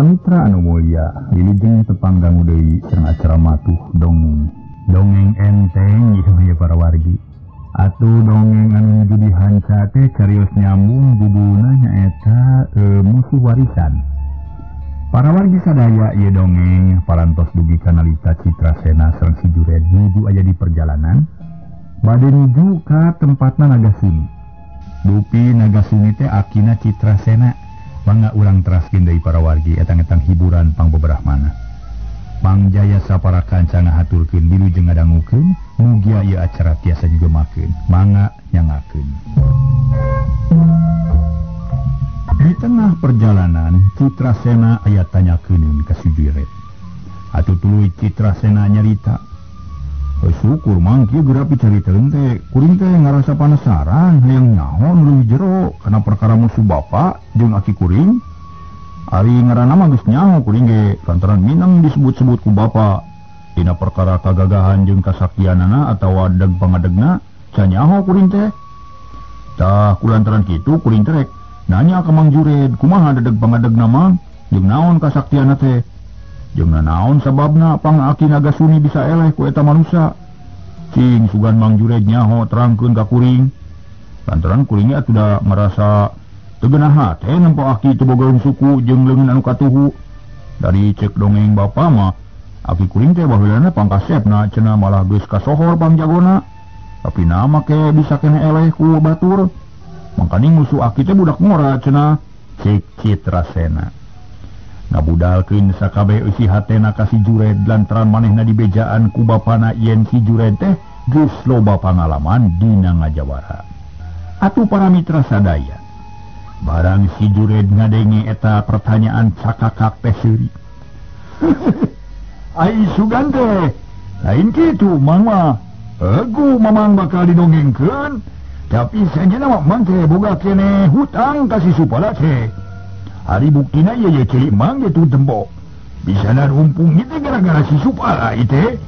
Para mitra anu mulia, wilujeng tepang dangu deui sareng acara matuh dongeng. Dongeng enteng ieu para wargi. Atuh dongeng anu nuju dihanca teh carios nyambung judulna nyaeta musuh warisan. Para wargi sadaya ieu dongeng parantos dugi ka nalika Citrasena sareng si Jured nuju aya di perjalanan bade nuju ka tempatna Nagasuni. Dupi Nagasuni teh akina Citrasena. Mangga urang teraskeun deui para wargi etang-etang hiburan pangbeberah mana. Pangjaya sapara kanca ngahaturkeun wilujeng ngadangukeun, mugia ieu acara tiasa digemakeun. Mangga nyangakeun. Di tengah perjalanan Citrasena aya tanyakeun ka si Juret. Atuh tuluy Citrasena nyarita, "Syukur mang kieu geura picaritaeun teh, kuring teh ngarasa panasaran hayang nyaho nu leuwih jero kana perkara musuh bapa jeung aki kuring. Ari ngaranna mah geus nyaho kuring ge lantaran minang disebut-sebut ku bapa dina perkara kagagahan jeung kasaktianana atawa deg pangadegna can nyaho kuring teh. Tah kulantaran kitu kuring teh rek nanya ka Mang Jured kumaha dedeg pangadegna mang jeung naon kasaktianna teh. Jeung naon sababna pang aki Nagasuni bisa eleh ku eta manusa. Cing sugan Mang Jured nyaho terangkeun ka kuring. Lantaran kuringnya atuh da ngarasa teu geunah hate nempo aki teu boga suku jeung leungeun anu katuhu. Dari cek dongeng bapa mah aki kuring teh baheulana pangkasepna cenah malah geus kasohor pangjagona. Tapi nama ke bisa kena eleh ku batur. Mangkaning musuh aki teh budak ngora cenah cek Citrasena. Ngabudalkeun sakabeh eusi hatena ka si Jured lantaran manehna dibejaan ku bapana yen si Jured teh geus loba pangalaman dina ngajawara. Atuh para mitra sadaya, barang si Jured ngadenge eta pertanyaan cakakak teh seuri. Ai sugan teh, lain kitu mang mah. Egu mamang bakal didongengkeun, tapi sejenna mah mang teh boga keneh hutang ka si Supala teh. Hari buktina ieu ye celik mang ge tuh tempo. Bisa narumpung itu gara-gara si Supala itu.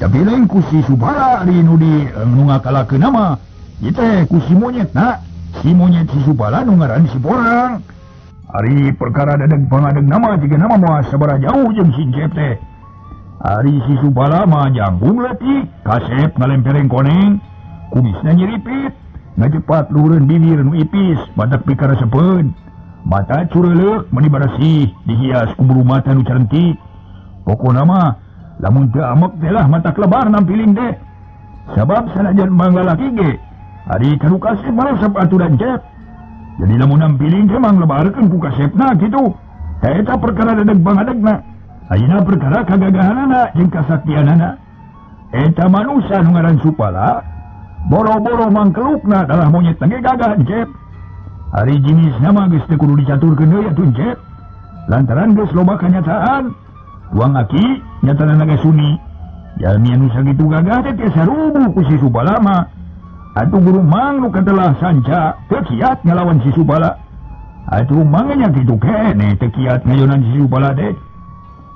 Tapi lain ku si Supala ari nu di nu ngakalakeun mah. Ieu ku si monyet na. Si monyet si Supala nu ngaran si Porang. Ari perkara dadeg pangadeg nama jiga nama moal sabaraha jauh jeung si Cep teh. Ari si Supala mah jangkung leutik, kasep ngalempereng koneng, kumisna nyiripit, ngajepat luhureun bibir nu ipis, badak pikaresepeun. Mata curelek meni barasih dihias ku bulu mata nu carentik. Pokona mah lamun teu amek teh lah mata klebar nampiling teh. Sabab sanajan mang lalaki ge ari kanu kasep maresep aturan Cep. Jadi lamun nampiling teh mang lebarkeun ku kasepna kitu. Tah eta perkara dedeg pangadegna. Ayeuna perkara kagagahanana jeung kasaktianana. Eta manusa nu ngaran Supala boro-boro mangkelukna dalah monyet teh gagah Cep. Ari jenis nama geus teu kudu dicaturkeun deui atuh Cep. Lantaran geus loba kanyataan. Tuang aki nyatana Nagasuni. Jalmi anu sakitu gagah teh tiasa rubuh ku si Supala mah. Atuh guru mang nu katelah sanca teu kiat ngalawan si Supala. Atuh mang nya kitu keneh teu kiat ngayonan si Supala teh.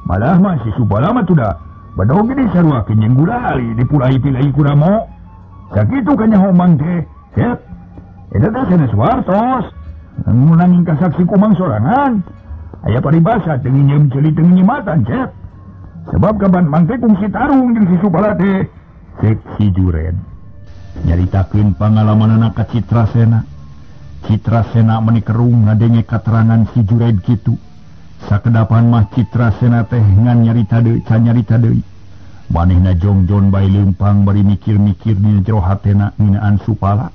Malah mah si Supala mah tuh da bedog ge disaruakeun jeung gulali dipulai-pilai ku ramo. Sakitu kanyaho mang teh. Cep. Eta teh sanes wartos. Nanging kasaksi kumang sorangan. Aya paribasa teu nginjem ceuli teu nginyematan Cep. Sebab kapan mang teh kungsi tarung jeung si Supala teh. Cek si Jured nyaritakeun pangalamanana ka Citrasena. Citrasena meuni kerung ngadenge katerangan si Jured kitu. Sakedapan mah Citrasena teh ngan nyarita deui can nyarita deui. Manehna jongjon bae leumpang bari mikir-mikir dina jero hatena ngeunaan Supala.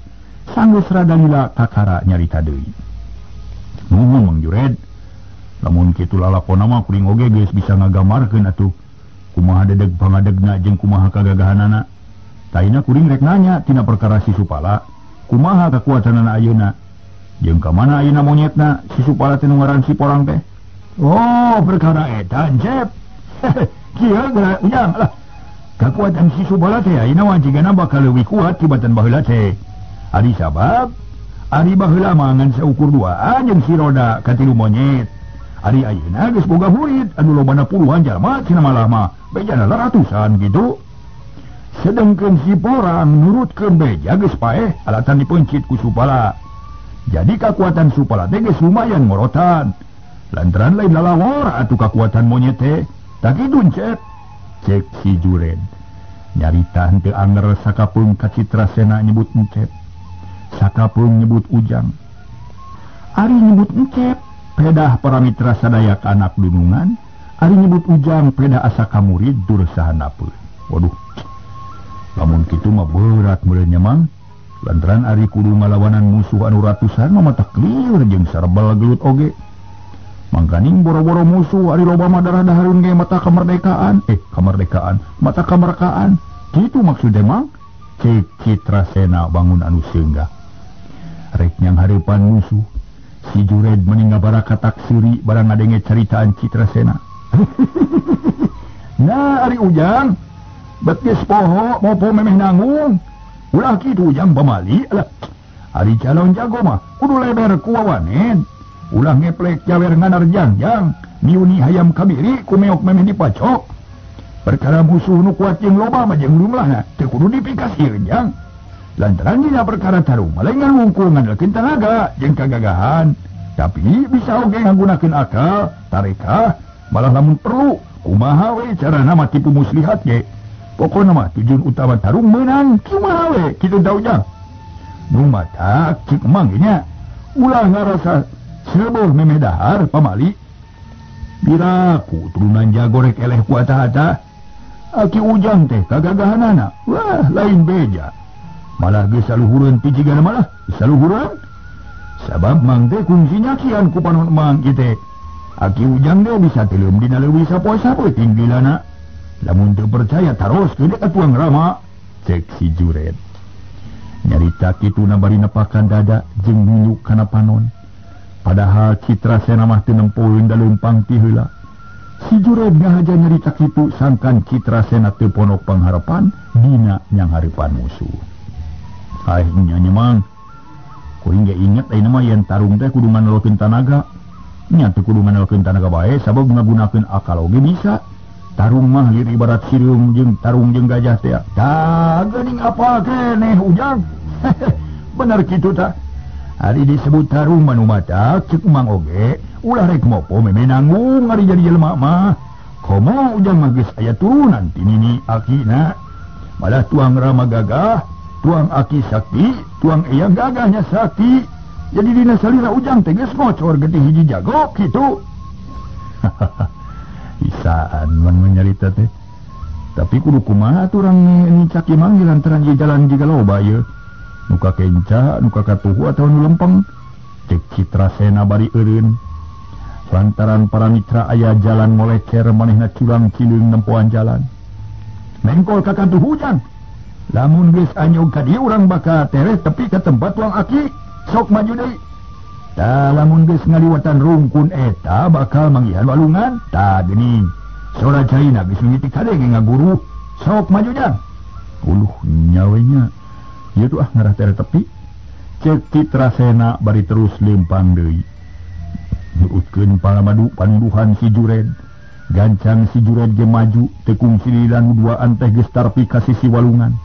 Sanggeus rada lila kakara nyarita deui. Nuhun Mang Jured. Lamun kitu lalakona mah kuring oge geus bisa ngagambarkeun atuh. Kumaha dedeg pangadegna jeung kumaha kagagahanana. Taina kuring rek nanya tina perkara si Supala, kumaha kakuatanana ayeuna? Jeung ka mana ayeuna monyetna si Supala teh nu ngaran si Porang teh? Oh, perkara eta Cep. Kieu geura ujang lah. Kakuatan si Supala teh ayeuna mah jigana bakal leuwih kuat tibatan baheula teh. Ari sabab ari baheula mah ngan saukur duaan jeung si roda katilu monyet. Ari ayeuna geus boga murid anu lobana puluhan jalma cenah malah mah bejana ratusan gitu. Sedengkeun si Porang nurutkeun beja geus paeh alatan dipencit ku Supala. Jadi kakuatan Supala teh geus lumayan ngorotan. Lantaran lain lalawor atuh kakuatan monyet teh. Tak kitu Encep. Cek si Jured. Nyarita henteu anger sakapeung ka Citrasena nyebut Encep. Sakapeung nyebut Ujang. Ari nyebut Encep pedah para mitra sadaya ka anak dunungan. Ari nyebut Ujang pedah asa ka murid tur sahanapeun. Waduh. Lamun kitu mah berat meureun nya Mang. Lantaran ari kudu ngalawanan musuh anu ratusan mah matak lieur jeung sarebel gelut oge. Mangkaning boro-boro musuh ari loba mah darah dahareun ge mata kemerdekaan. Kemerdekaan, mata kemerdekaan. Kitu maksudnya Mang? Cek Citrasena bangun anu seunggah. Rek nyang hareupan musuh. Si Jured meni ngabarakatak seuri barang ngadenge caritaan Citrasena. Nah ari Ujang bet geus poho mopo memeh nanggung. Ulah kitu Ujang pamali lah. Ari calon jago mah kudu leber ku wawanen. Ulah ngeplek jawer nganar jangjang, miuni hayam kabiri ku meok memeh dipacok. Perkara musuh nu kuat jeung loba mah jeung jumlahna teu kudu dipikasieun jang. Lantaran dina perkara tarung mah lain ngan wungkul ngandalkeun tanaga jeung kagagahan, tapi bisa oge ngagunakeun akal, tarekah, malah lamun perlu kumaha we carana mah tipu muslihat ge. Pokona mah tujuan utama tarung meunang kumaha we kitu tah Ujang. Nu matak cik emang ge nya ulah ngarasa seueuh memeh dahar pamali. Biraku turunan jago rek eleh ku ata-ata. Aki Ujang teh kagagahanana wah lain beja. Malah geus saluhureun ti jigana malah saluhureun. Sabab mang teh kungsinya kian ku panon mang ieu teh. Aki Ujang teh bisa teuleum dina leuwih sapoe-sapoe tinggilana. Lamun teu percaya taroskeun ka tuang rama. Cek si Jured. Nyarita kitu bari nepakan dada jeung nunjuk kana panon. Padahal Citrasena mah teu nempoeun da leumpang ti heula. Si Jured ngahaja nyarita kitu sangkan Citrasena teu ponok pangharapan dina nyang hareupan musuh. Ai nya nya Mang. Kuring ge inget ayeuna mah yen tarung teh kudu ngandalkeun tanaga. Nya teu kudu ngandalkeun tanaga bae sabab ngagunakeun akal oge bisa. Tarung mah lir ibarat sireum jeung tarung jeung gajah teh. Tah geuning apa keneh Ujang. Bener kitu tah. Ari disebut tarung mah nu matak ceuk Mang oge ulah rek mopo meme nanggung ari jadi jelema mah. Komo Ujang mah geus aya turunan ti nini akina. Malah tuang rama gagah, tuang aki sakti, tuang eyang gagahnya sakti. Jadi dina salira Ujang teh geus ngocor getih hiji jago kitu. Isaan man nyarita teh. Tapi kudu kumaha urang nincak ieu mah lantaran ieu jalan jiga loba ieu. Nu ka kenca, nu ka katuhu atawa nu lempeng. Cek Citrasena bari eureun. Lantaran para mitra aya jalan molecer manehna culang cileung nempoan jalan. Mengkol ka katuhu Ujang. Lamun geus anyog ka dieu urang bakal tereh tepi ka tempat tuang aki, sok maju deui. Tah lamun geus ngaliwatan rungkun eta bakal manggihan walungan, tah geuning. Sora caina geus mimiti kadenge ngaguru, sok maju jang. Uluh nyawe nya. Ieu tuh ah ngarah tereh tepi. Cek Citrasena bari terus lempang deui. Nurutkeun palamadu panduhan si Jured. Gancang si Jured ge maju teu kungsi lanu duaan teh geus tarpi ka sisi walungan.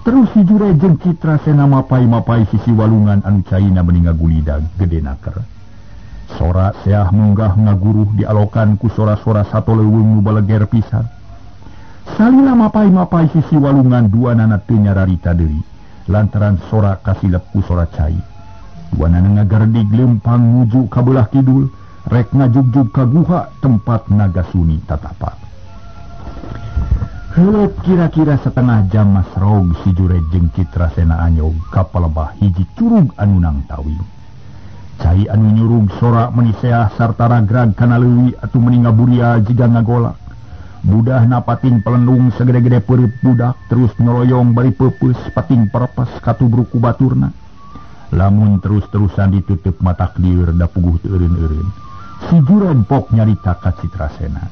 Terus si Jured jeung Citrasena mapai-mapai sisi walungan anu caina meni ngagulidag gede naker. Sora seah munggah ngaguruh dialokan ku sora-sora sato leuweung nu baleger pisan. Salila mapai-mapai sisi walungan duanana teu nyararita deui lantaran sora kasilep ku sora cai. Duanana ngagerdig leumpang nuju ka beulah kidul rek ngajugjug ka guha tempat Nagasuni tatapak. Heuleut kira-kira setengah jam masrog si Jured jeung Citrasena anyog ka palebah hiji curug anu nangtawing. Cai anu nyurug sora meni seah sarta ragrag kana leuwi atuh meni ngaburia jiga ngagolak. Budahna pating pelendung segede-gede peureup budak terus nyoloyong bari peupeus pating perepes katubruk ku baturna. Lamun terus-terusan ditutup matak lieur da puguh teu eureun-eureun. Si Jured pok nyarita ka Citrasena.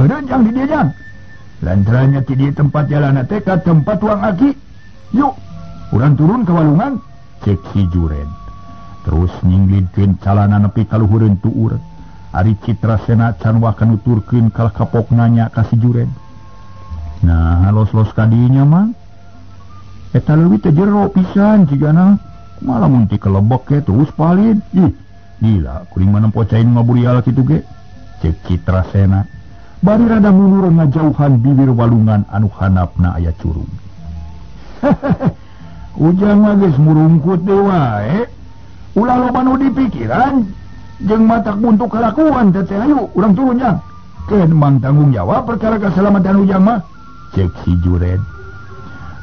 Eureun jang di dieu jang. Lantarannya ti dieu tempat jalan teh ka tempat tuang aki. Yuk, urang turun ke walungan, cek si Jured. Terus nyinglidkeun calana nepi ka luhureun tuur. Ari Citrasena can waka nuturkeun kalah kapok nanya ka si Jured. Nah, los-los ka dinya mah. Eta leuwih teh jero pisan jigana. Kumaha lamun ti kelebek ge terus palid. Ih, Gila kuring mah nempo cai nu ngaburial kitu ge. Cek Citrasena bari rada mundur ngajauhan bibir walungan anu hanapna aya curug. Ujang mah geus murungkut deui wae. Ulah loba nu dipikiran jeung matak buntu kalakuan teh ayo urang turun jang. Keun mang tanggung jawab perkara keselamatan ujang mah. Cek si Jured.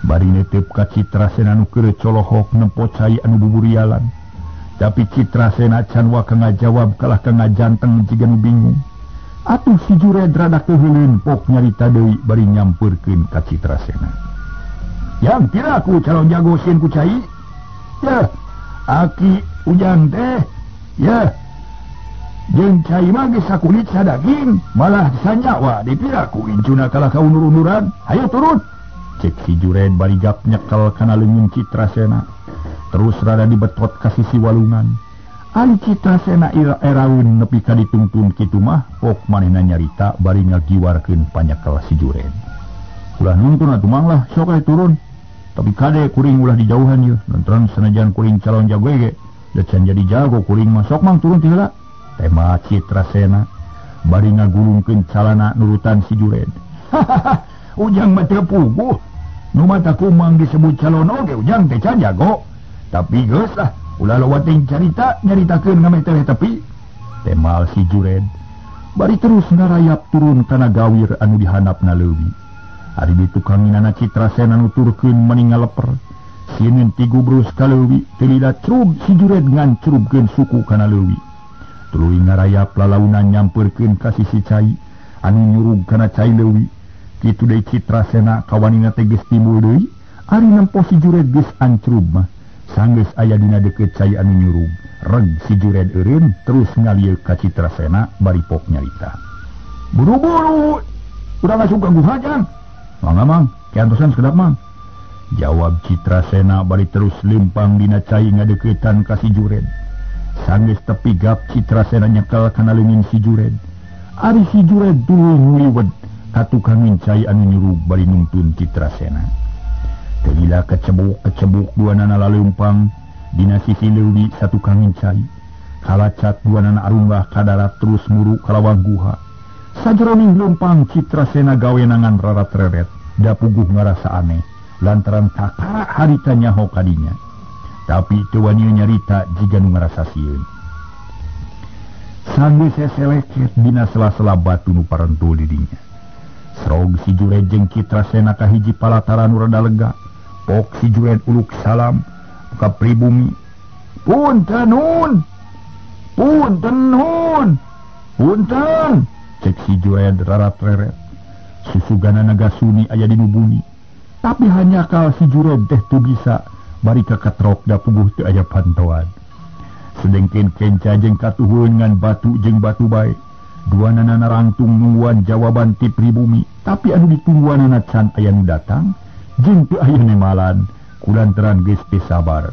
Bari netep ka Citrasena nu keur colohok nempo cai anu buburialan. Tapi Citrasena can waka ngajawab kalah ka ngajanteng jiga nu bingung. Atuh si Jured rada keuheuleun pok nyarita deui bari nyampeurkeun ka Citrasena. Yang piraku calon jago sieun ku cai? Ya, aki ujang teh. Ya. Jeung cai mah geus sakulit sadaging, malah sanyawa dipiraku incuna kalah ka unur-unuran. Hayo turun. Cek si Jured bari gap nyekel kana leungeun Citrasena. Terus rada dibetot ka sisi walungan. Ari Citrasena eraeun nepi ka ditungtun kitu mah pok manehna nyarita bari ngagiwarkeun panyekel si Jured. Ulah nuntun atuh mang lah sok aya turun. Tapi kade kuring ulah dijauhan yeuh. Lantaran sanajan kuring calon jago ge, da can jadi jago kuring mah sok mang turun ti heula. Tema Citrasena bari ngagulungkeun calana nurutan si Jured. Ujang mah teu puguh. Nu mata kumang disebut calon oge ujang teh can jago. Tapi geus lah ulah loba teuing carita nyaritakeun ngameh teh tepi. Temal si Jured bari terus ngarayap turun kana gawir anu dihandapna leuwi. Ari ditukanginana Citrasena nuturkeun meni ngaleper. Sieun tigubrus ka leuwi teu lila crub si Jured ngancrubkeun suku kana leuwi. Tuluy ngarayap lalaunan nyampeurkeun ka sisi cai anu nyurug kana cai leuwi. Kitu deui Citrasena kawanina teh geus timbul deui. Ari nempo si Jured geus ancrub mah sanggeus aya dina deukeut cai anu nyurug. Reg si Jured eureun terus ngalieu ka Citrasena bari pok nyarita. Buru-buru urang asup ka guha jang. Mangga mang, kiantosan sekedap mang. Jawab Citrasena bari terus lempang dina cai ngadeuketan ka si Jured. Sanggeus tepi gap Citrasena nyekel kana leungeun si Jured. Ari si Jured tuluy nguliwet ka tukangin cai anu nyurug bari nungtun Citrasena. Teu lila kecebuk-kecebuk duanana laleumpang dina sisi leuwi satukangin cai. Kalacat duanana arunggah ka darat terus muru ka lawang guha. Sajeroning leumpang Citrasena gawenangan rarat-reret da puguh ngarasa aneh lantaran kakara harita nyaho kadinya. Tapi teu wani nyarita jiga nu ngarasa sieun. Sanggeus seseleket dina sela-sela batu nu parentul di dinya. Srog si Jured jeung Citrasena ka hiji palataran nu rada lega. Pok si Jured uluk salam ka pribumi. Punten nun. Punten nun. Punten. Cek si Jured rarat-reret. Susugana nagasuni aya di nu bumi. Tapi hanya kal si Jured teh teu bisa bari kakatrok da puguh teu aya pantauan. Sedengkeun kenca jeung katuhun ngan batu jeung batu bae. Duanana narangtung nungguan jawaban ti pribumi, tapi anu ditungguanana can aya nu datang jeung teu aya nemalan kulantaran geus teu sabar.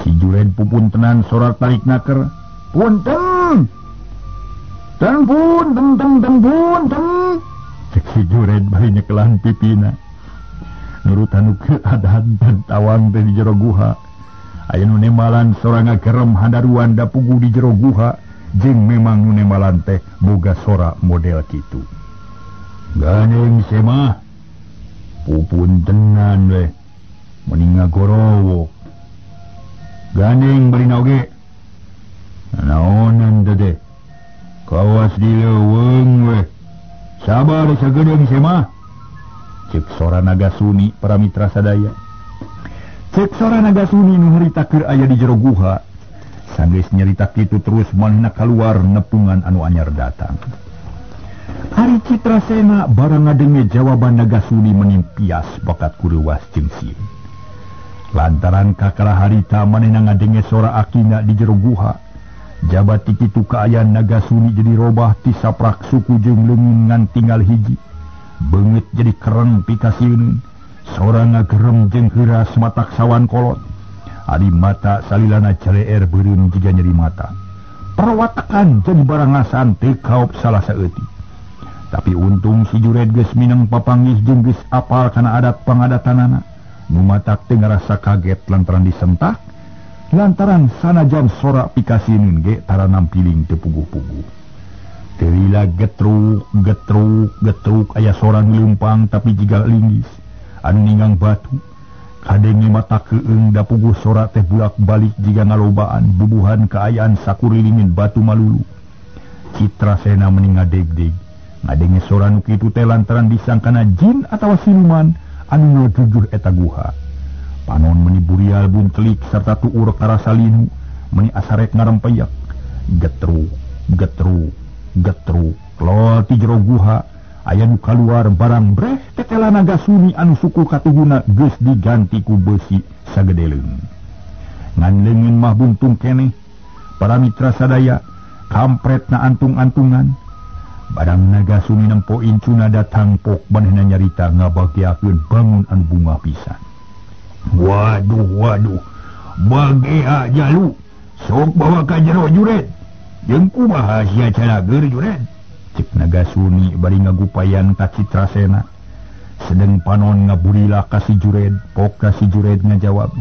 Si Jured pupuntenan sorak tarik naker. Punten. Ten punten ten ten punten. Cek si Jured bari nyekelan pipina. Nurutan nu keadaan tawang teh di jero guha. Aya nu nemalan sora ngagerem handaruan da puguh di jero guha jeung memang nu nemalan teh boga sora model kitu. Gandeng semah pupuntenan we meni ngagorowok. Gandeng bari oge. Naonan teh? Kawas di leuweung we. Sabar sagedeung semah. Cek sora nagasuni para mitra sadaya. Cek sora nagasuni nu harita keur aya di jero guha. Sanggeus nyarita kitu terus manehna kaluar nepungan anu anyar datang. Ari Citrasena barang ngadenge jawaban nagasuni menimpias bakat kureuwas jeung sieun. Lantaran kakara harita manehna ngadenge sora akina di jero guha. Jabat ti kitu kaayaan nagasuni jadi robah ti saprak suku jeung leungeun ngan tinggal hiji. Beungeut jadi kereng pikasieun. Sora ngagerem jeung heuras matak sawan kolot. Ari mata salilana celeer beureum jiga nyeri mata. Perwatakan jadi barangasan teu kaop salah saeutik. Tapi untung si Jured geus mineng papanggih jeung geus apal kana adat pangadatanana. Nu matak teu ngarasa kaget lantaran disentak. Lantaran sanajan sorak pikasineun ge tara nampiling teu puguh-puguh. Teu lila getruk getruk getruk aya sora nu leumpang tapi jiga linggis anu ninggang batu. Kadenge mata keung da puguh sora teh bulak-balik jiga ngalobaan bubuhan kaayaan sakurilingin batu malulu. Citrasena meni ngadegdeg. Ngadenge sora nu kitu teh lantaran disangkana jin atawa siluman anu ngalegeugeuh eta guha. Panon meni burial buntelik serta tuur karasa linu meni asarek ngarempeyak. Getruk getruk getruk lol ti jero guha aya nu kaluar barang breh tetela Nagasuni anu suku katuhuna geus diganti ku beusi sagede leung. Ngan leungeun mah buntung keneh para mitra sadaya kampretna antung-antungan. Barang Nagasuni nempo incuna datang pok manehna nyarita ngabagiakeun bangun anu bunga pisan. Waduh waduh bagea jalu sok bawa ka jero juret jeung kumaha sia calager juret cek Nagasuni bari ngagupayan ka Citrasena. Sedeng panon ngaburila ka si jured pok ka si jured ngajawab,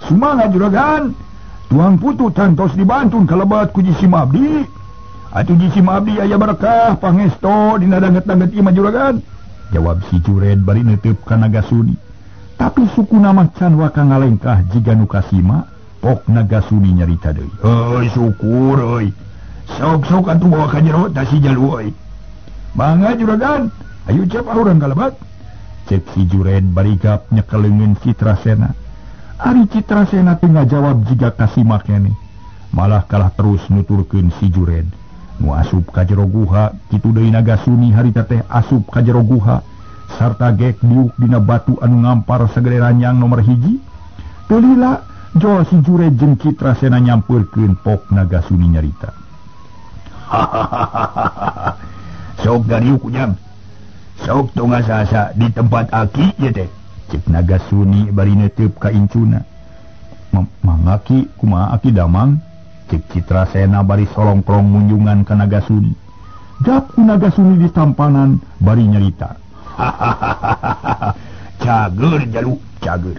sumangat juragan, tuang putu tantos dibantun kalebat ku jisim abdi. Atuh jisim abdi aya berkah pangesto dina danget-danget ieu mah juragan, jawab si jured bari neuteub ka Nagasuni. Tapi sukuna mah can waka ngalengkah jiga nu kasima, pok Nagasuni nyarita deui. Heuy syukur euy. Sok-sok atuh bawa ka jero tah si jalu euy. Mangga juragan, ayo cep urang kalebat. Cek si jured bari gap nyekel leungeun Citrasena. Ari Citrasena teu ngajawab jiga kasima keneh. Malah kalah terus nuturkeun si jured. Nu asup ka jero guha, kitu deui Nagasuni harita teh asup ka jero guha sarta gek diuk dina batu anu ngampar sagede ranjang nomor 1. Teu lila jol si jured jeung Citrasena nyampeurkeun pok Nagasuni nyarita. Sok dariuk ujang. Sok tong asa-asa di tempat aki ieu teh. Cek Nagasuni bari neuteub ka incuna. Mangaki kumaha aki damang? Cek Citrasena bari solongkrong munjungan ka Nagasuni. Gap ku Nagasuni ditampanan bari nyarita. Cager jalu, cager.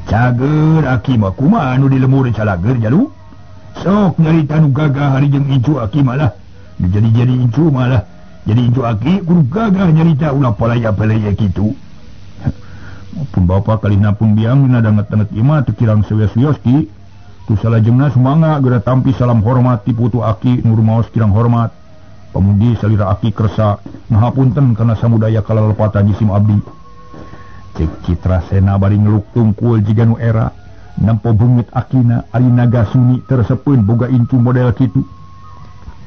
Cager aki mah kumaha anu di lemur calager jalu? Sok nyarita nu gagah hari jeung incu aki malah. Jadi-jadi incu malah. Jadi incu aki kudu gagah nyarita ulah palaya-palaya kitu. Pun bapa kalina pun biang dina danget-danget ieu mah teu kirang sewios-wios ki. Tu salajengna sumangga geura tampi salam hormat ti putu aki nu rumaos kirang hormat. Pamugi salira aki kersa ngahapunten kana samudaya kalalepatan jisim abdi. Cek Citrasena bari ngeluk tungkul jiga nu era nempo beungit akina ari Nagasuni tersepeun boga incu model kitu.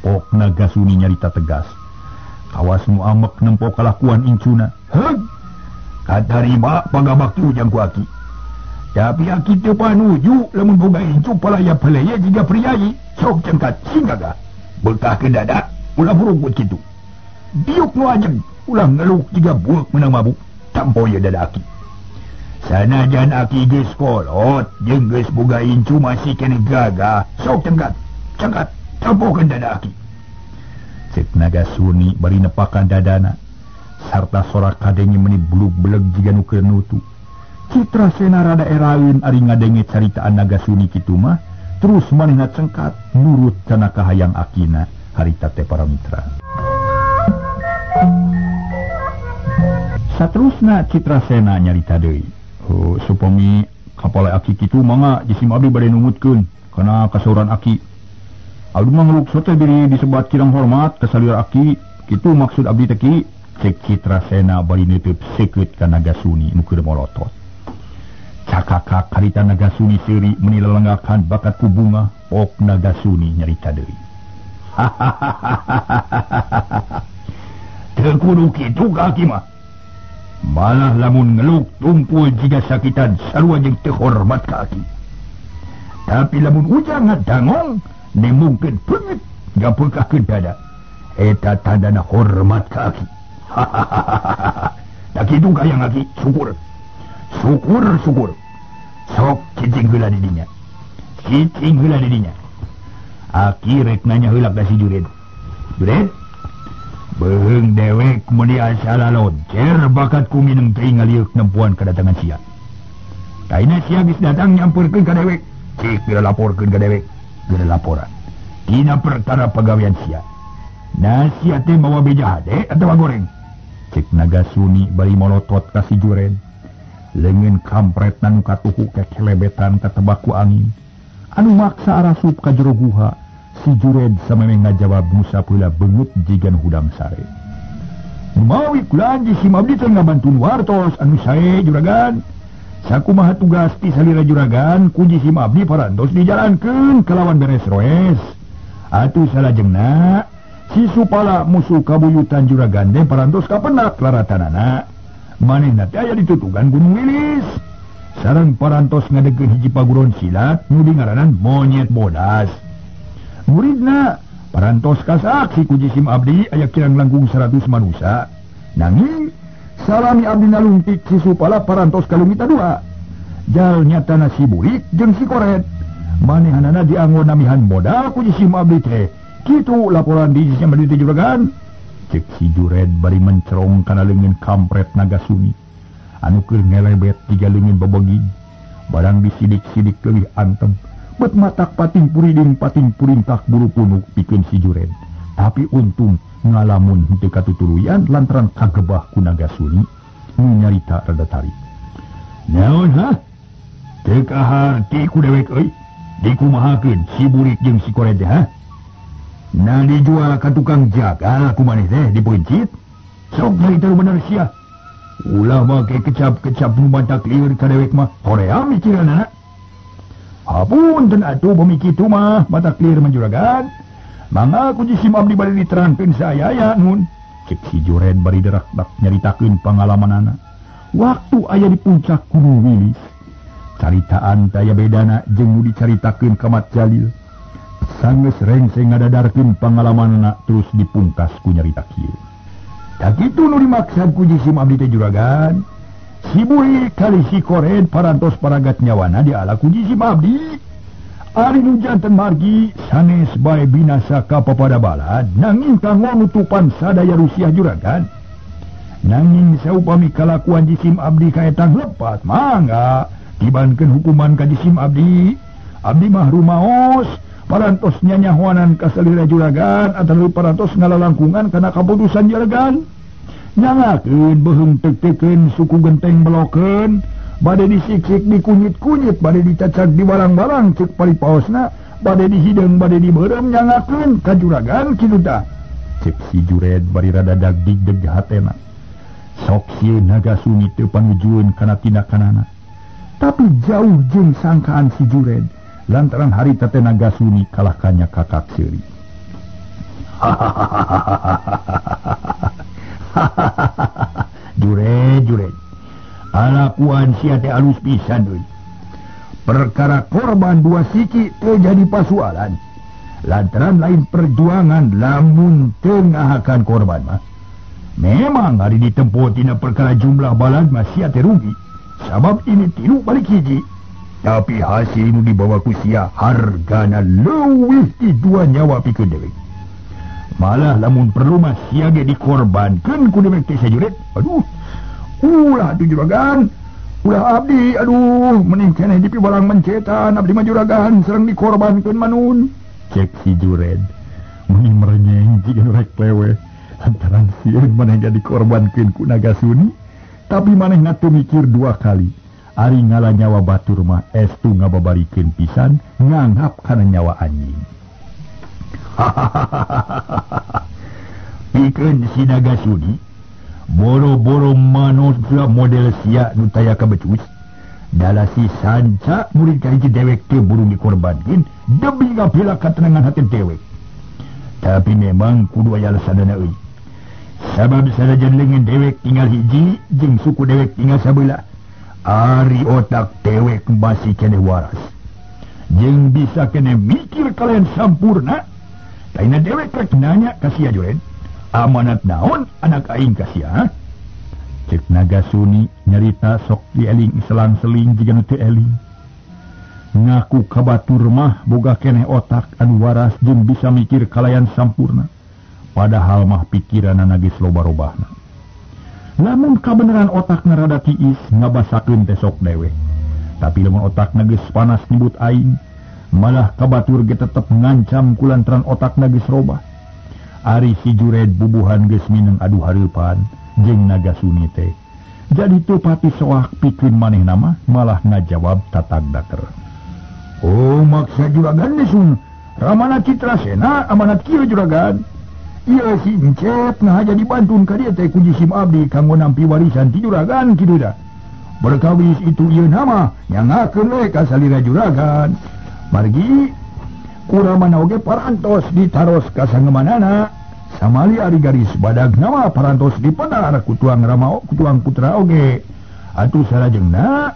Pok Nagasuni nyarita tegas. Kawas nu amek nempo kalakuan incuna. Heug katarima pangabakti ujang ku aki. Tapi aki teu panuju lamun boga incu palaya-palaya jiga priayi. Sok cengkat sing gagah. Beukah ke dada ulah burukut kitu. Diuk nu ajeg ulah ngeluk jiga bueuk meunang mabuk. Tampo ieu dada aki. Sanajan aki geus kolot jeung geus boga incu masih keneh gagah. Sok cengkat, cengkat, tampokeun dada aki. Cek Nagasuni bari nepakan dadana sarta sorak kadenge meni blug-beleg jiga nu keur nutu. Citrasena rada eraeun ari ngadenge caritaan Nagasuni kitu mah terus manehna cengkat nurut kana kahayang akina harita teh para mitra. Saterusna Citrasena nyarita deui. Oh, supami kapala aki kitu mangga jisim abdi bade numutkeun kana kasauran aki. Abdi mah ngeluk sote diri disebat kirang hormat ka salira aki kitu maksud abdi teh ki. Cek Citrasena bari neuteub seukeut ka Nagasuni nu keur molotot. Cakakak harita Nagasuni seuri meuni lelenggakan bakat ku bunga pok Nagasuni nyarita deui. Teu kudu kitu ka aki mah. Malah lamun ngeluk tumpul jiga sakitan sarua jeung teu hormat ka aki. Tapi lamun ujang ngadangong nemungkeun beungeut gapeukahkeun dada. Eta tandana hormat ka aki. Tak kitu kayang aki, syukur. Syukur syukur. Sok cicing heula di dinya. Cicing heula di dinya. Aki rek nanya heula ka si Jured. Jured? Beheung dewek meuni asa laloncer bakat ku mineng teuing ngalieuk nempuan kedatangan sia. Taina sia geus datang nyampeurkeun ka dewek. Cik geura laporkeun ka dewek. Geura laporan. Dina perkara pagawean sia. Nah sia teh mawa beja hade atawa goreng? Cek Nagasuni bari molotot ka si Jured. Leungeun kampret nu katuhu kekelebetan katebak ku angin. Anu maksa arasup ka jero guha, si Jured samemeh ngajawab ngusap heula beungeut jiga nu hudang sare. Mawi kula jisim abdi teh ngabantun wartos anu sae juragan. Sakumaha tugas ti salira juragan ku jisim abdi parantos dijalankeun kalawan beres roes. Atuh salajengna si Supala musuh kabuyutan juragan teh parantos kapenak laratanana. Manehna teh aya ditutugan Gunung Wilis. Sareng parantos ngadegkeun hiji paguron silat nu dingaranan Monyet Bodas. Muridna parantos kasaksi ku jisim abdi aya kirang langkung 100 manusia. Nanging salami abdi nalungtik si Supala parantos kalungita dua. Jal nyatana si Burik jeung si Koret. Manehanana dianggo namihan modal ku jisim abdi teh. Kitu laporan di jisim abdi teh juragan. Cek si Jured bari mencerong kana leungeun kampret Nagasuni. Anu keur ngelebet tiga leungeun bebegig. Barang disidik-sidik leuwih antem. Bet matak pating puriding pating purintak buru punuk pikeun si Jured. Tapi untung ngalamun henteu katutuluyan lantaran kagebah ku Nagasuni nu nyarita rada tarik. Naon ha? Teu kaharti ku dewek euy. Dikumahakeun si Burik jeung si Koret teh ha? Nah dijual ka tukang jagal ku maneh teh dipeuncit. Sok nyarita nu bener sia. Ulah make kecap-kecap nu matak lieur ka dewek mah hoream mikiranana. Hapunten atuh bumi kitu mah matak lieur menjuragan. Mangga ku jisim abdi bari diterangkeun saaya nun. Cek si Jured bari derak-derak nyaritakeun pangalamanana. Waktu aya di puncak Gunung Wilis. Caritaan taya bedana jeung nu dicaritakeun ka Mat Jalil. Sanggeus rengseng ngadadarkeun pangalamanana terus dipungkas ku nyarita kieu. Da kitu nu dimaksad ku jisim abdi teh juragan. Si Burik kali si Koret parantos paragat nyawana diala ku jisim abdi. Ari nu janten margi sanes bae binasa ka papada balad nanging kanggo nutupan sadaya rusiah juragan. Nanging saupami kalakuan jisim abdi kaetang lepat mangga tibankeun hukuman ka jisim abdi. Abdi mah rumaos parantos nyanyahoanan ka salira juragan atawa parantos ngalalangkungan kana kaputusan juragan. Nyangakeun beuheung tek-tekeun suku genteng belokeun bade disiksik dikunyit-kunyit bade dicacag di barang-barang cek paripaosna bade dihideung bade dibeureum nyangakeun ka juragan kitu tah. Cek si Jured bari rada dagdigdeg hatena. Sok sieun Nagasuni teu panujueun kana tindakanana. Tapi jauh jeung sangkaan si Jured lantaran harita teh Nagasuni kalah kanya kakak seuri. Jured Jured alakuan sia teh alus pisan euy. Perkara korban dua siki teu jadi pasualan lantaran lain perjuangan lamun teu ngahakan korban mah. Memang hari ditempuh tina perkara jumlah balad mah sia teh rugi sabab ini tilu balik hiji. Tapi hasil nu dibawa ku sia hargana leuwih ti dua nyawa pikeun dewek. Malah lamun perlu mah sia ge dikorbankeun ku dewek teh sajurit. Aduh, ulah atuh juragan, ulah abdi, aduh mending keneh dipibarang mencetan abdi mah juragan sareng dikorbankeun manun. Cek si Jured meni merenyeng jiga nu rek lewe lantaran sieun maneh jadi dikorbankeun ku Nagasuni. Tapi manehna teu mikir dua kali. Ari ngala nyawa batur mah estu ngababarikeun pisan nganggap kana nyawa anjing. Pikeun si Nagasuni boro-boro manusia model sia nu taya kabecus. Dala si sanca murid ka hiji dewek teu burung dikorbankeun demi ngapila katenangan hati dewek. Tapi memang kudu aya alasanana euy. Sabab sanajan leungeun dewek tinggal hiji jeung suku dewek tinggal sabelah. Ari otak dewek masih keneh waras jeung bisa keneh mikir kalian sampurna. Lainna dewek rek nanya ka sia Jured, amanat naon anak aing ka sia? Cek Nagasuni nyarita sok dieling selang-seling jiga nu teu eling. Ngaku ka batur mah boga keneh otak anu waras jeung bisa mikir kalayan sampurna. Padahal mah pikiranana geus loba-robahna. Lamun kabeneran otakna rada tiis ngabasakeun teh sok dewek. Tapi lamun otakna geus panas nyebut aing, Malah kabatur ge tetep ngancam kulantaran otakna geus robah. Ari si Jured bubuhan geus mineng adu hareupan jeung Nagasuni teh. Jadi teu pati soak pikeun manehna mah malah ngajawab tatag daker. Oh maksa juragan geus Ramana Citrasena amanat kieu juragan. Ieu si Encep ngahaja dibantun ka dieu teh ku jisim abdi kanggo nampi warisan ti juragan kitu da. Berkawis itu ieu nama nyangakeun we ka salira juragan. Margi ku Ramana oge parantos ditaros ka sangemanana. Samali ari garis badag nama parantos dipendar ku tuang Rama ku tuang putra oge. Atuh salajengna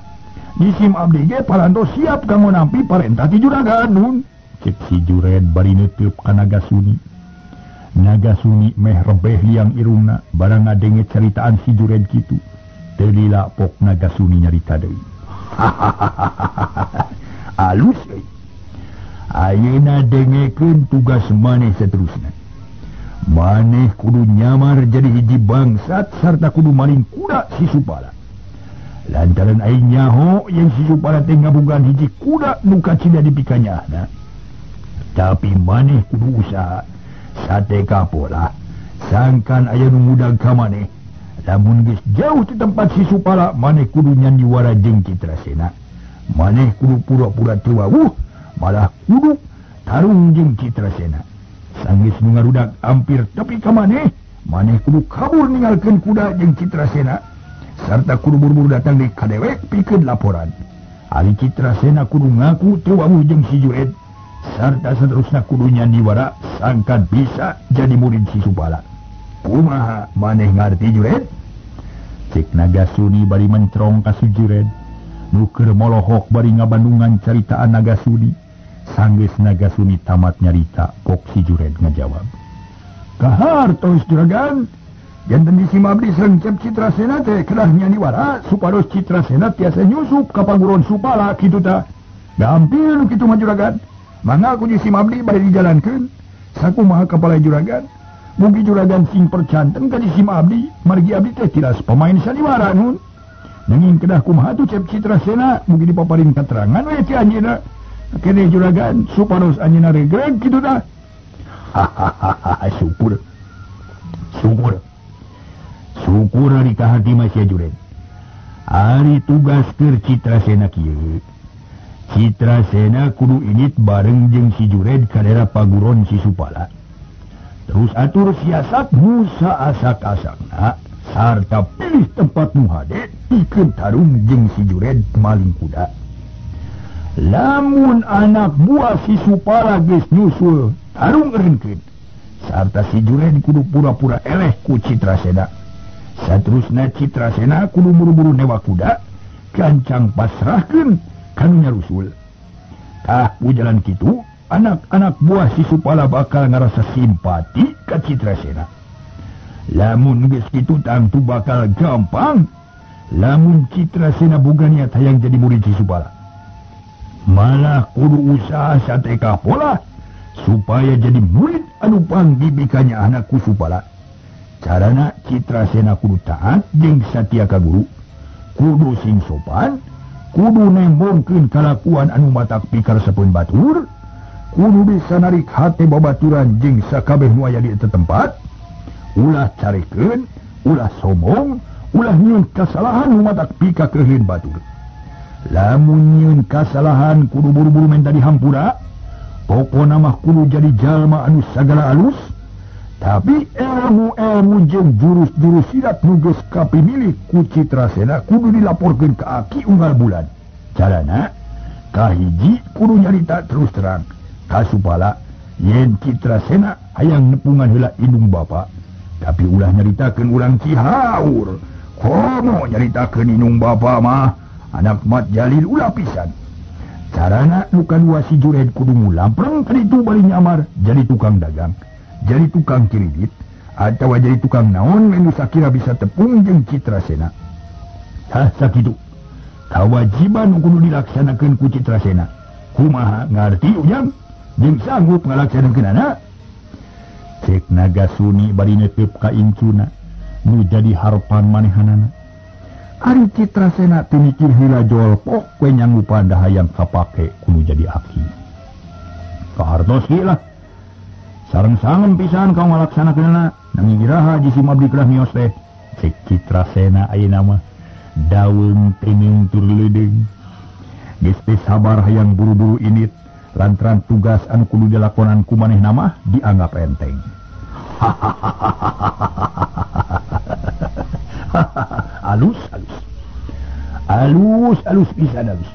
jisim abdi ge parantos siap kanggo nampi parentah ti juragan nun. Cek si Jured bari neuteub ka Nagasuni. Nagasuni meh rebeh liang irungna barang ngadenge caritaan si Jured kitu. Teu lila pok Nagasuni nyarita deui. Alus euy. Ayeuna dengekeun tugas maneh saterusna. Maneh kudu nyamar jadi hiji bangsat sarta kudu maling kuda si Supala. Lantaran aing nyaho yang si Supala teh ngabogaan hiji kuda nu kacida dipikanyahna. Tapi maneh kudu usaha sate kapola sangkan aya nu mudag ka maneh. Lamun geus jauh ti tempat si Supala maneh kudu nyandiwara jeung Citrasena. Maneh kudu pura-pura teu wawuh malah kudu tarung jeung Citrasena. Sanggeus nu ngarudak hampir tepi ka maneh, maneh kudu kabur ninggalkeun kuda jeung Citrasena sarta kudu buru-buru datang di ka dewek pikeun laporan. Ari Citrasena kudu ngaku teu wawuh jeung si Jured sarta seterusna kudu nyandiwara sangkan bisa jadi murid si Supala. Kumaha maneh ngarti Jured? Cek Nagasuni bari mencerong ka si Jured. Nu keur molohok bari ngabandungan caritaan Nagasuni. Sanggeus Nagasuni tamat nyarita, pok si Jured ngajawab. Kahartos juragan, janten jisim abdi sareng Cep Citrasena teh kedah nyandiwara supados Citrasena tiasa nyusup ka paguron Supala kitu tah. Gampil nu kitu mah juragan. Mangga ku jisim abdi bade dijalankeun. Sakumaha kapala juragan? Mugi juragan sing percanten ka jisim abdi, margi abdi teh tilas pemain sandiwara nun. Nanging kedah kumaha tuh Cep Citrasena mugi dipaparin katerangan we ti anjeunna. Kene juragan supados anjeunna regreg kitu tah. Hahaha syukur. Syukur. Syukur ari ka hati mah sia Jured. Ari tugas keur Citrasena kieu. Citrasena kudu init bareng jeung si Jured ka daerah paguron si Supala. Terus atur siasat musa asak-asakna sarta pilih tempat nu hade pikeun tarung jeung si Jured maling kuda. Lamun anak buah si Supala geus nyusul tarung eureunkeun sarta si Jured kudu pura-pura eleh ku Citrasena. Saterusna Citrasena kudu buru-buru newa kuda gancang pasrahkeun kanu nyarusul. Tah ku jalan kitu anak-anak buah si Supala bakal ngarasa simpati ka Citrasena. Lamun geus kitu tangtu bakal gampang lamun Citrasena boga niat hayang jadi murid si Supala. Malah kudu usaha sateka pola supaya jadi murid anu pangdibikanya anak ku Supala. Carana Citrasena kudu taat jeung satia ka guru, kudu sing sopan, kudu nembongkeun kalakuan anu matak pikaresepeun batur, kudu bisa narik hate babaturan jeung sakabeh nu aya di eta tempat, ulah carekeun, ulah sombong, ulah nyieun kasalahan nu matak pikakeuheun batur. Lamun nyieun kasalahan kudu buru-buru menta dihampura, pokona mah kudu jadi jalma anu sagala alus, tapi ilmu-ilmu jeung jurus-jurus silat nu geus kapimilih ku Citrasena kudu dilaporkeun ka aki unggal bulan. Carana kahiji kudu nyarita terus terang ka Supala yen Citrasena hayang nepungan heula indung bapa, tapi ulah nyaritakeun urang Cihaur. Komo nyaritakeun indung bapa mah anak Mat Jalil ulah pisan. Carana nu kadua si Jured kudu mulampreng kaditu bari nyamar jadi tukang dagang, jadi tukang kiridit, atawa jadi tukang naon nu sakira bisa tepung jeung Citrasena. Tah sakitu kawajiban nu kudu dilaksanakeun ku Citrasena. Kumaha ngarti ujang jeung sanggup ngalaksanakeunana? Cek Nagasuni bari netep ka incuna nu jadi harepan manehanana. Ari Citrasena teu mikir heula jolpok we nyanggupan dahayang kapake kudu jadi aki. Kahartos ki lah. Sareng-sareng pisan kau ngalaksanakeunana. Nanging iraha jisim abdi kedah mios teh. Cek Citrasena ayeuna mah daweung tining tur leudeung. Geus teh sabar hayang buru-buru indit lantaran tugas anu kudu dilakonan ku manehna mah dianggap enteng. Alus alus. Alus alus pisan alus.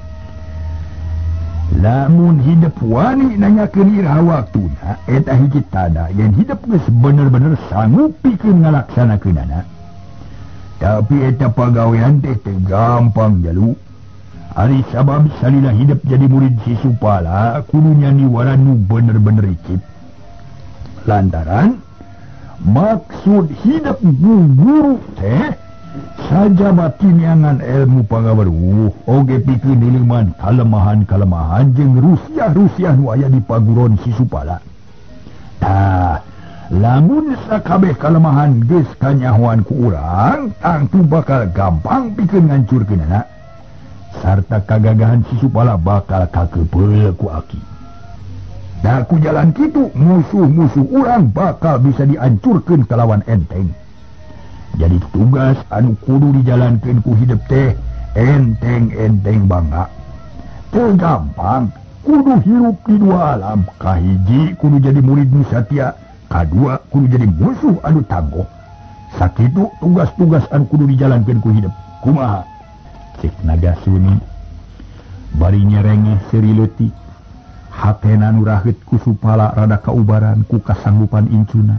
Lamun hidup wani nanyakeun iraha waktuna eta hiji tanda yen hidup geus bener-bener sanggup pikeun ngalaksanakeunana. Tapi eta pagawean teh teu gampang jalu. Ari sabab salila hidup jadi murid si Supala kudu nyaniwara nu bener-bener icip. Lantaran maksud hidup guru teh sajaba tiniangan ilmu pangaweruh oge pikeun dileuman kalemahan-kalemahan jeung rusiah-rusiah nu aya di paguron si Supala. Tah, lamun sakabeh kalemahan geus kanyahoan ku urang, tangtu bakal gampang pikeun ngancurkeunana. Sarta kagagahan si Supala bakal kakepeul ku aki. Da ku jalan kitu musuh-musuh urang bakal bisa diancurkeun kalawan enteng. Jadi tugas anu kudu dijalankeun ku hidup teh enteng-enteng bangga. Teu gampang, kudu hirup di dua alam. Kahiji kudu jadi murid nu satia, kadua kudu jadi musuh anu tangguh. Sakitu tugas-tugas anu kudu dijalankeun ku hidup. Kumaha? Cek Nagasuni bari nyerengeh seuri leutik. Hatena nu raheut ku Supala rada kaubaran ku kasanggupan incuna.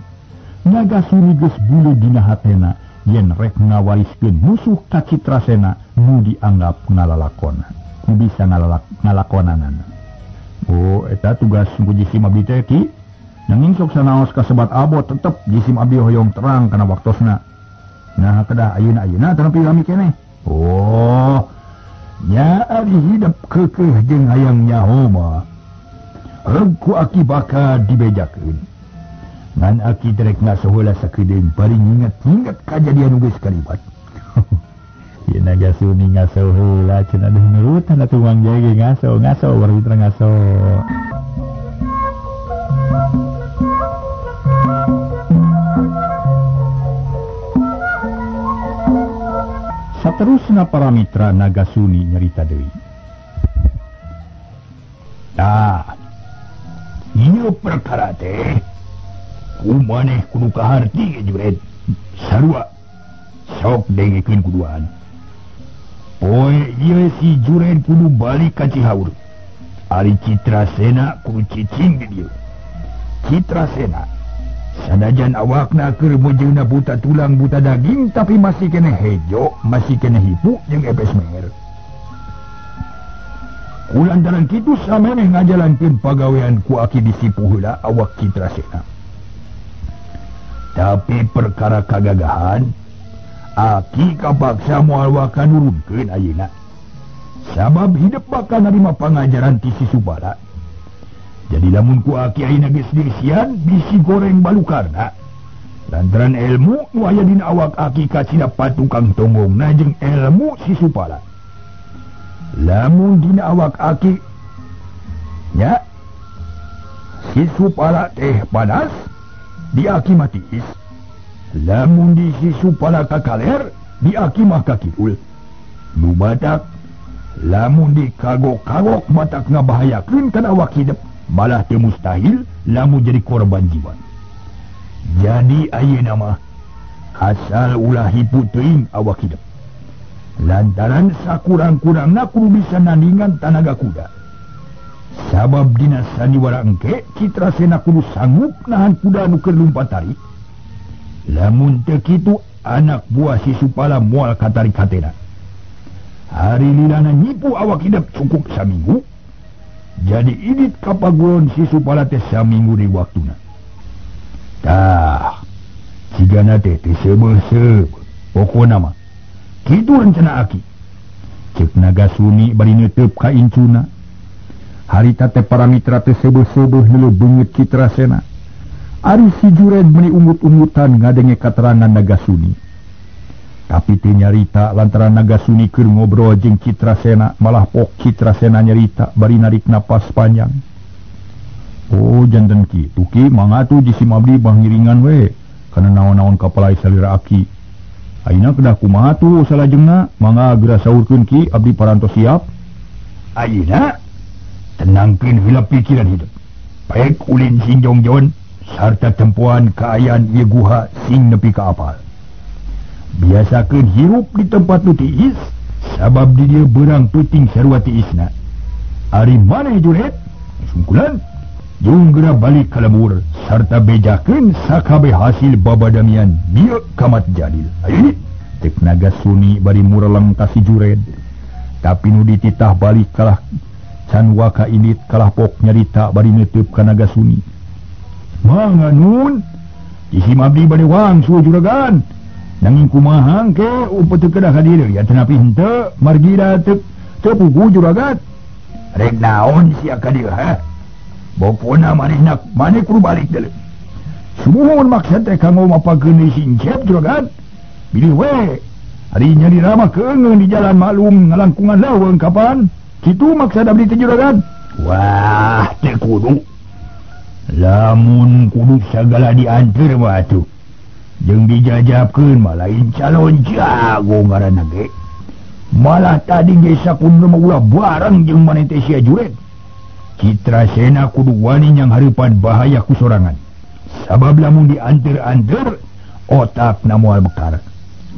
Nagasuni geus bulu dina hatena yen rek ngawariskeun musuh ka Citrasena nu dianggap ngalalakona. Nu bisa ngalakonanana. Oh, eta tugas ku jisim abdi teh ki. Nanging sok sanaos kasebat abot tetep jisim abdi hoyong terang kana waktosna. Nah, kedah ayeuna-ayeuna tanapi lami keneh. Oh, nya ari hidup keukeuh jeung hayang nyaho mah. Reug ku aki bakal dibejakeun. Ngan aki terek ngaso heula sakedeung bari nginget-nginget kajadian nu geus kaliwat. Ieu Nagasuni ngaso heula cenah aduh nurutan atuh Mang Jaya ge ngaso, ngaso baru mitra ngaso. Saterusna para mitra Nagasuni nyarita deui. Tah, ieu perkara teh kumaneh kudu kaharti juret. Sarua sok dengekeun kuduan. Poe ieu si Jured kudu balik ka Cihaur. Ari Citrasena kudu cicing di dieu. Citrasena sanajan awakna keur meujeuna buta tulang buta daging tapi masih keneh hejo, masih keneh hipu jeung epes meher. Kulantaran kitu sameneh ngajalankeun pagawean ku aki disipu heula awak Citrasena. Tapi perkara kagagahan aki kapaksa moal waka nurunkeun ayeuna. Sabab hidup bakal narima pangajaran ti si Supala. Jadi lamun ku aki ayeuna geus diisian bisi goreng balukarna. Lantaran ilmu nu aya dina awak aki kacida patukang tonggongna jeung ilmu si Supala. Lamun dina awak aki nya si Supala teh panas di aki matiis. Lamun di si Supala ka kaler di aki mah ka kidul. Nu batak lamun di kagok-kagok matak ngabahayakeun kana awak hidup, malah teu mustahil lamun jadi korban jiwa. Jadi ayeuna mah asal ulah hipu teuing awak hidup. Lantaran sakurang-kurangna kudu bisa nandingan tanaga kuda. Sabab dina sandiwara engke Citrasena kudu sanggup nahan kuda nu keur lumpat tarik. Lamun teu kitu anak buah si Supala moal katarik hatena. Hari lilana nyipu awak hidup cukup saminggu. Jadi idit kapaguron si Supala teh saminggu di waktuna. Tah, cigana teh teu seubeuh-seubeuh. Pokona mah kitu rencana aki. Cek Nagasuni bari neuteub ka incuna. Harita teh para mitra teh seubeuh-seubeuh neuleuh beungeut Citrasena. Ari si Jured meuni ungut-ungutan ngadenge katerangan Nagasuni. Tapi teu nyarita lantaran Nagasuni keur ngobrol jeung Citrasena, malah pok Citrasena nyarita bari narik napas panjang. Oh janten kitu Ki mangga atuh jisim abdi bangiringan we kana naon-naon kapalai salira aki. Ayeuna kedah kumaha tuh salajengna mangga geura saurkeun Ki abdi parantos siap. Ayeuna tenangkeun heula pikiran hidup. Baik ulin sinjongjon sarta tempuan kaayaan ieu guha sing nepi ka apal. Biasakeun hirup di tempat nu tiis sabab di dieu beurang peuting sarua tiisna. Ari maneh juret sungkulan jeung geura balik ka lembur sarta bejakeun sakabeh hasil babadamian bieu kamat jadil. Ayo cek Naga Suni bari mureleng ka si Jured. Tapi nu dititah balik kalah can waka indit kalah pok nyarita bari neuteub ka Naga Suni. Mangga nun jisim abdi bade wangsul juragan. Nanging kumaha ke upet teu kedah ka dieu ya tenapi henteu margi da teu pugu juragan. Rek naon sia ka dieu ha? Bopona manehna maneh kudu balik deuleu. Sumuhun maksad teh kanggo mapakeun deui sincep juragan. Bilih we ari nyari ramah keungeun di jalan maklum ngalangkungan leuweung kapan. Kitu maksad abdi teh juragan. Wah teu kudu. Lamun kudu sagala dianteur mah atuh. Jeung dijajabkeun mah lain calon jago ngaranna ge. Malah tadi ge sakudu mah ulah bareng jeung maneh teh sia Jured. Citra Sena kudu wani yang hareupan bahaya ku sorangan. Sabab lamun dianteur-anteur otakna moal mekar.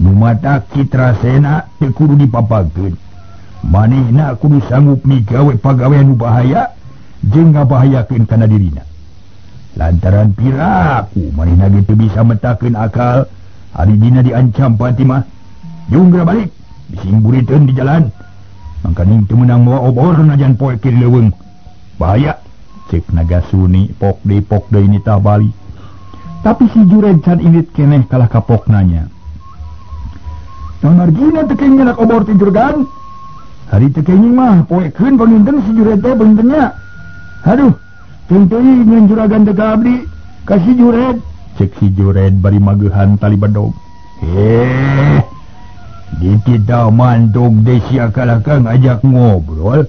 Nu matak Citra Sena teu kudu dipapakeun. Manehna kudu sanggup migawe pagawean nu bahaya jeung ngabahayakeun kana dirina. Lantaran piraku manehna ge teu bisa metakeun akal ari dina diancam Fatimah. Jeung geura balik bising buriteun di jalan. Mangkaning teu meunang mawa obor najan poe ke leuweung. Bahaya cek Naga Suni pok deui nitah balik. Tapi si Jured can indit keneh kalah kapok nanya. Naon margina teu kenging anak obor ti juragan? Hari teu kenging mah poekeun panginten si Jured teh pangintennya. Aduh, teu teuing ngan juragan teh ka abdi ka si Jured. Cek si Jured bari mageuhan tali bedog. Heh, dititah mantog deui sia kalah ka ngajak ngobrol.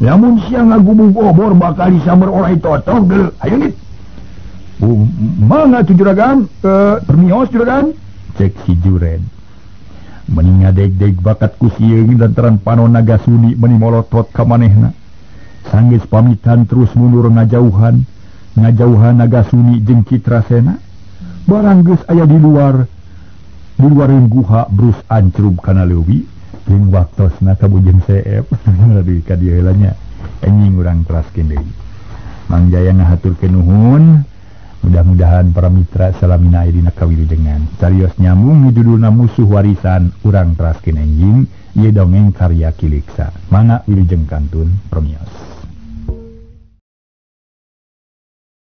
Lamun sia ngagubug obor bakal disamber oleh totoh geuleuh. Hayu nit. Mangga tuh juragan, permios juragan. Cek si Jured. Meni ngadeg-deg bakat ku sieun lantaran panon Naga Suni meni molotot ka manehna. Sanggeus pamitan terus mundur ngajauhan. Ngajauhan Naga Suni jeung Citra Sena. Barang geus aya di luar guha brus ancrub kana leuwi. Jeung waktosna kabujeng seep aduh ka dieu heula nya anjing urang teraskeun deui. Mang Jaya ngahaturkeun nuhun. Mudah-mudahan para mitra salamina aya dina kawilujengan. Carios nyambung judulna Musuh Warisan urang teraskeun enjing ieu dongeng karya Kiliksa. Mangga wilujeng kantun permios.